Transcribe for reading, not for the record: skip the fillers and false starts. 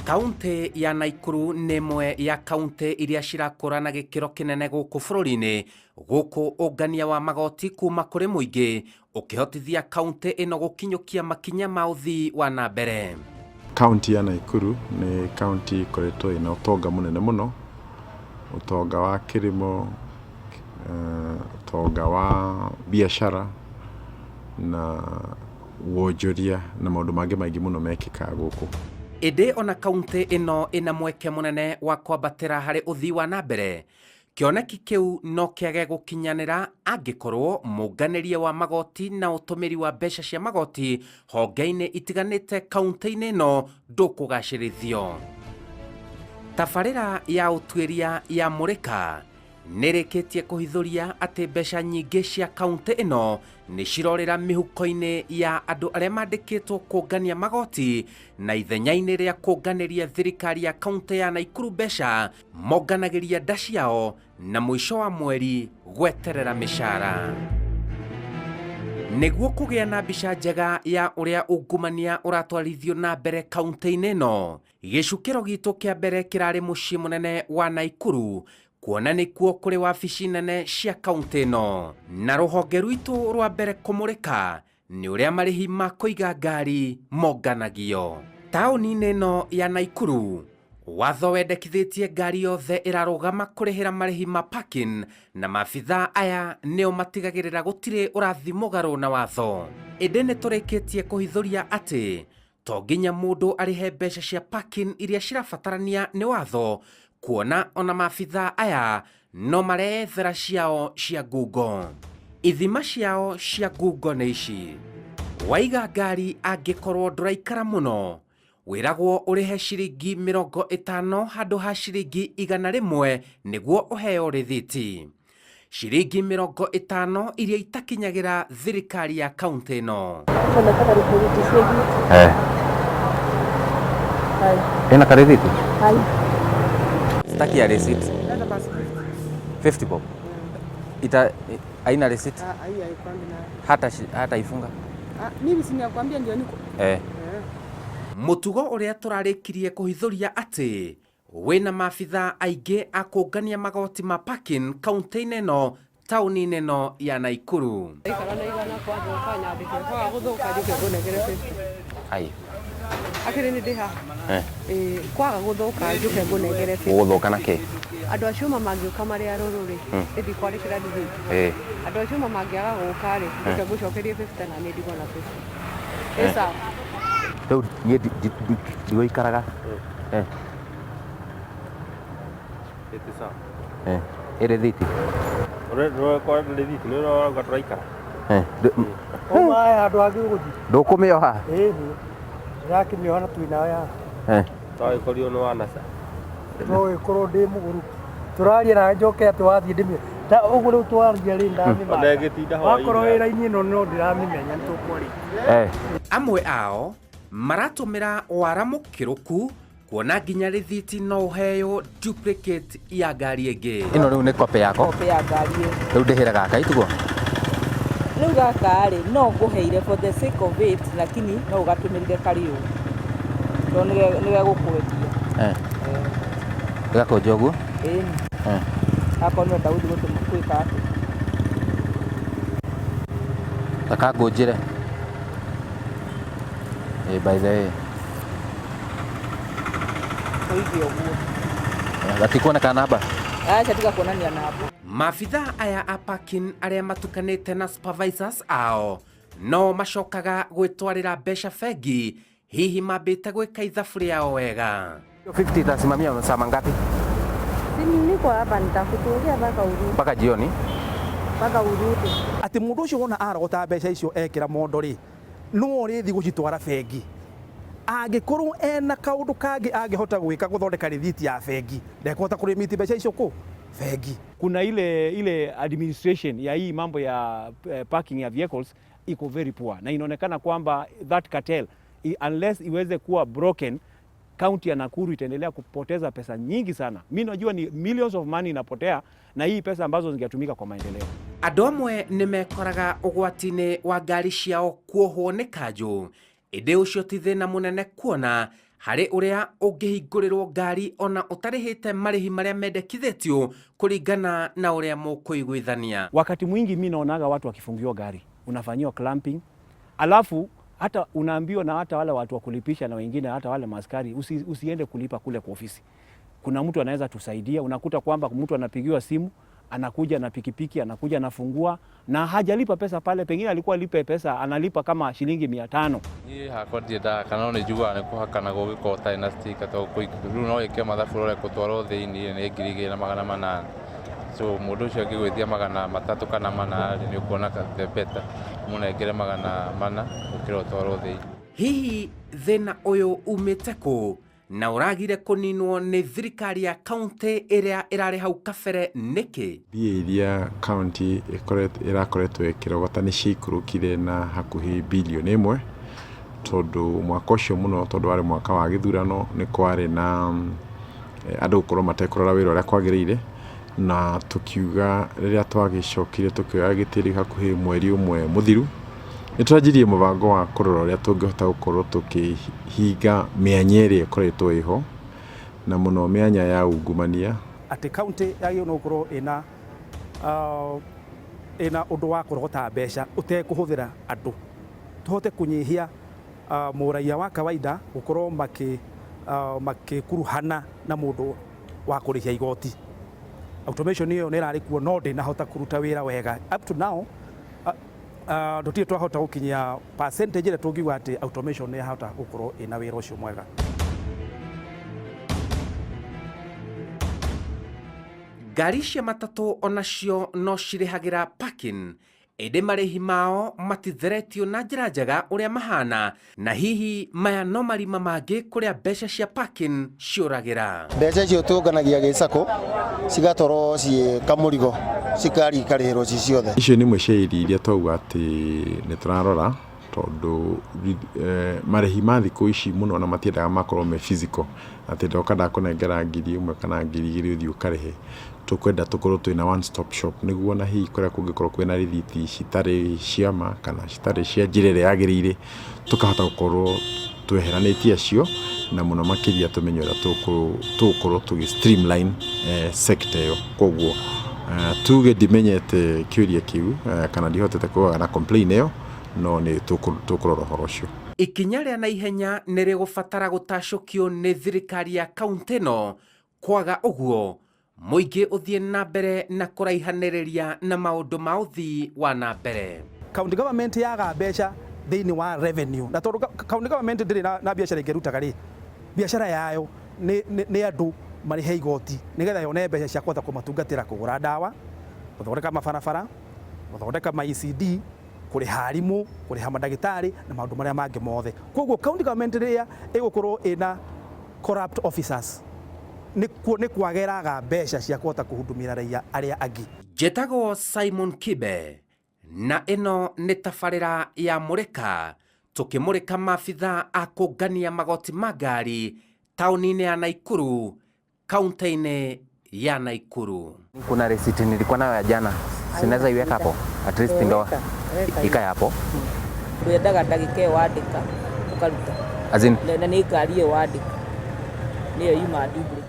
Kaunti ya Naikuru nĩ ĩmwe ya kaunti iria cirakũra na gĩkĩro kĩnene gũkũ bũrũri-inĩ, gũkũ ũngania wa magoti kuma kũrĩ mũingĩ ũkĩhotithia kaunti ĩno gũkinyũkia makinya ma ũthii wa na mbere. Kaunti ya Naikuru nĩ kaunti ĩkoretwo ĩna ũtonga mũnene mũno, ũtonga wa kĩrĩmo, ũtonga wa biacara na wonjoria na maũndũ mangĩ maingĩ mũno mekĩkaga gũkũ. Ĩndĩ ona kaunti ĩno ĩna mweke mũnene wa kwambatĩra harĩ ũthii wa na mbere, kĩoneki kĩu no kĩage gũkinyanĩra angĩkorwo mũnganĩrie wa magoti na ũtũmĩri wa mbeca cia magoti honge-inĩ itiganĩte kaunti-inĩ ĩno ndũkũgacĩrithio. Tabarĩra ya ũtuĩria ya Mũrĩka nĩrĩkĩtie kũhithũria atĩ mbeca nyingĩ cia kaunti ĩno nĩ cirorĩra mĩhuko-inĩ ya andũ arĩa mandĩkĩtwo kũngania magoti, na ithenya-inĩ rĩa kũnganĩria thirikari ya kaunti ya Naikuru mbeca, monganagĩria nda ciao na mũico wa mweri gweterera mĩcara. Nĩguo kũgĩa na mbica njega ya ũrĩa ungumania ũratwarithio na mbere kaunti-inĩ ĩno, gĩcukĩro gitũ kĩa mbere kĩrarĩ mũciĩ mũnene wa Naikuru, kuona nĩkuo kũrĩ wabici nene cia kaunti ĩno, na rũhonge rwitũ rwa mbere kũmũrĩka nĩ ũrĩa marĩhi ma kũiga ngari monganagio. Taũni-inĩ ĩno ya Naikuru, watho wendekithĩtie ngari yothe ĩrarũgama kũrĩhĩra marĩhi ma parking, na maabithaa aya nĩo matigagĩrĩra gũtirĩ ũrathi mũgarũ na watho. Ĩndĩ nĩ tũrĩkĩtie kũhithũria atĩ to nginya mũndũ arĩhe mbeca cia parking iria cirabatarania nĩ watho, kuona ona maabithaa aya no mareyethera ciao cia ngungo. Ithima ciao cia ngungo nĩ ici: waiga ngari angĩkorwo ndũraikara mũno, wĩragwo ũrĩhe ciringi 50 handũ ha ciringi 100 nĩguo ũheo rĩthiti. Ciringi 50 iria itakinyagĩra thirikari ya kaunti ĩno. Ĩna karĩthiti? Sitaki ya receipt. 50 bob. Ita haina receipt? Hata hata ifunga. Mimi si nakwambia ndio niko. Mũtugo ũrĩa tũrarĩkirie kũhithũria atĩ wĩna maabithaa aingĩ a kũngania magoti ma parking kaunti-inĩ ĩno taũni-inĩ ĩno ya Naikuru. Ikara na 100 kwathuka nyandĩke kwaga gũthũka njuke ngũnengere 50. Ai. Akĩrĩ nĩ ndĩ haha. Kwaga gũthũka njuke ngũnengere 50. Gũgũthũka na kĩ? Andũ acio ma mangĩũka marĩ arũrũ rĩ, nĩndikwandĩkĩra rĩthiti. Andũ acio ma mangĩaga gũka rĩ, njuke ngũcokerie 50 na niĩ ndigwo na 50. Ĩ sawa. Rĩu niĩ ndigũikaraga. Ĩ rĩthiti. Rĩthiti nĩ ũrauga tũraikara. Uma handũ hangĩ ũgũthiĩ. Ndũkũmĩoha? Ĩni. Ndĩrakĩmĩoha na twĩ nawe haha. Twagĩkorirwo nĩ wanaca. No gĩkorwo ndĩ mũgũrũki. Tũraria na njoke atĩ wathiĩ ndĩmĩohe. Ta ũguo rĩu twaria rĩ ndamĩmaka. Ona ĩgĩtinda hwaĩ-inĩ. Wakorwo wĩra-inĩ ĩno no ndĩramĩmenya nĩ tũkwaria. Amwe ao maratũmĩra wara mũkĩrũku kuona nginya rĩthiti no ũheo duplicate ya ngari ĩngĩ. Ĩno rĩu nĩ copy yako? Copy ya ngari ĩyo. Rĩu ndĩhĩre gaka itiguo? Rĩu gaka rĩ, no ngũheire for the sake of it, lakini no ũgatũmĩrire karĩ ũũ. Tondũ nĩgegũkwendia. Gakũnja ũguo? Ĩni. Akorwo nĩwenda gũthiĩ gũtũma gwĩka atĩa? Taka ngũnjĩre. By the way. Ũige ũguo. Gatikuoneka namba? Aca, tiga kuonania namba. Maabithaa aya a parking arĩa matukanĩte na supervisors ao no macokaga gwĩtwarĩra mbeca bengi, hihi mambĩte gwĩka ithabu rĩao wega. 50 itasimamia masaa mangapi? Si niko hapa nitakutungia mpaka urudi. Mpaka jioni? Mpaka urudi. Atĩ mũndũ ũcio wona arogota mbeca icio ekĩra mondo rĩ, no ũrĩthiĩ gũcitwara bengi. Angĩkorwo ena kaũndũ kangĩ angĩhota gwĩka gũthondeka rĩthiti ya bengi, ndekũhota kũrĩmiti mbeca icio kũ? Bengi. Kuna ile administration ya hii mambo ya parking ya vehicles iko very poor, na inaonekana kwamba that cartel unless iweze kuwa broken, county ya Nakuru itaendelea kupoteza pesa nyingi sana. Mimi najua ni millions of money inapotea, na hii pesa ambazo zingetumika kwa maendeleo. Andũ amwe nĩmekoraga ũgwati-inĩ wa ngari ciao kuohwo nĩ kanjũ, ĩndĩ ũcio ti thĩna mũnene kuona Harĩ ũrĩa ũngĩhingũrĩrwo ngari ona ũtarĩhĩte marĩhi marĩa mendekithĩtio kũringana na ũrĩa mũkũiguithania. Wakati mwingi mi naonaga watu wakifungiwa gari, unafanyiwa clamping, alafu hata unaambiwa na hata wale watu wa kulipisha na wengine hata wale maskari usiende kulipa kule kwa ofisi. Kuna mtu anaweza tusaidia. Unakuta kwamba mtu anapigiwa simu, anakuja na pikipiki, anakuja anafungua na hajalipa pesa pale, pengine alikuwa alipe pesa, analipa kama shilingi 500. Niĩ hakwa ndiendaga kana no nĩ njiguaga nĩ kũhakana gũgĩkorwo ũtarĩ na sticker tondũ rĩu no wĩke mathabu ũrore gũtwarwo thĩiniĩ nĩ 2800, so mũndũ ũcio angĩgwĩtia 300 kana 400 rĩ, nĩ ũkuona the better ũmũnengere 400 gũkĩra ũtwarwo thĩiniĩ. Hihi thĩna ũyũ umĩte kũ na ũragire kũninwo nĩ thirikari ya kaunti ĩrĩa ĩrarĩ hau kabere nĩkĩ? Mbia iria kaunti ĩrakoretwo ĩkĩrogota nĩ ciaikũrũkire na hakuhĩ bilioni 1, tondũ mwaka ũcio mũno, tondũ warĩ mwaka wa gĩthurano, nĩ kwarĩ na andũ gũkorwo matekũrora wĩra ũrĩa kwagĩrĩire, na tũkiuga rĩrĩa twagĩcokire tũkĩoya gĩtĩ rĩu hakuhĩ mweri ũmwe mũthiru, nĩ twanjirie mũbango wa kũrora ũrĩa tũngĩhota gũkorwo tũkĩhinga mĩanya ĩrĩa ĩkoretwo ĩho, na mũno mĩanya ya ungumania. Atĩ kaunti yagĩrĩirwo nĩ gũkorwo ĩna ũndũ wa kũrogota mbeca ũtekũhũthĩra andũ, tũhote kũnyihia mũraia wa kawaida gũkorwo makĩkuruhana na mũndũ wa kũrĩhia igoti. Automation ĩyo nĩ ĩrarĩ kuo no ndĩnahota kũruta wĩra wega up to now. Tũtirĩ twahota gũkinyia percentage ĩrĩa tũngiuga atĩ automation nĩ yahota gũkorwo ĩna wĩra ũcio mwega. Ngari cia matatũ onacio no cirĩhagĩra parking, ĩndĩ marĩhi mao matitheretio na njĩra njega ũrĩa mahana, na hihi maya no marima mangĩ kũrĩa mbeca cia parking ciũragĩra. Mbeca icio tũnganagia gĩcako cigatwarwo ciĩ kamũrigo cikari ikarĩhĩrwo ci ciothe. Icio nĩ imwe cia irio iria twauga atĩ nĩ tũrarora, tondũ marĩhi ma thikũ ici mũno na matiendaga makorwo me physical, atĩ ndoka ndakũnengera 1000 kana 2000 ũthiĩ ũkarĩhe. Tũkwenda tũkorwo twĩna one stop shop, nĩguo na hihi kũrĩa kũngĩkorwo kwĩna rĩthiti citarĩ cia ma kana citarĩ cia njĩra ĩrĩa yagĩrĩire, tũkahota gũkorwo tweheranĩtie acio, na mũno makĩria tũmenye ũrĩa tũgũkorwo tũgĩ streamline sector ĩyo. Koguo tuge ndimenyete kĩũria kĩu kana ndihotete kũgĩa na complain ĩyo, no nĩ tũkũrora ũhoro ũcio. Ikinya rĩa naihenya nĩ rĩgũbatara gũtacũkio nĩ thirikari ya kaunti ĩno, kwaga ũguo mũingĩ ũthiĩ na mbere na kũraihanĩrĩria na maũndũ ma ũthii wa na mbere. County government yaga mbeca thĩinĩ wa revenue, na tondũ county government ndĩrĩ na biacara ĩngĩrutaga rĩ, biacara yayo nĩ andũ marĩhe igoti nĩgetha yone mbeca cia kũhota kũmatungatĩra, kũgũra ndawa, gũthondeka mabarabara, gũthondeka ma ECD, kũrĩha arimũ, kũrĩha mandagĩtarĩ na maũndũ marĩa mangĩ mothe. Koguo county government rĩrĩa ĩgũkorwo ĩna corrupt officers nĩ kwageraga mbeca cia kũhota kũhudumia raia arĩa angĩ. Njĩtagwo Simon Kibe na ĩno nĩ tabarĩra ya Mũrĩka, tũkĩmũrĩka maabitha a kũngania magoti ma ngari taũni-inĩ ya Naikuru, kaunti-inĩ ya Naikuru. Kuna receipt nilikuwa nayo ya jana, sinaweza iweka hapo at least ndo ikae hapo. Wendaga ndagĩka ĩyo wandĩka ũkaruta. As in na nĩ ngari ĩyo wandĩka nĩyo yuma duplicate.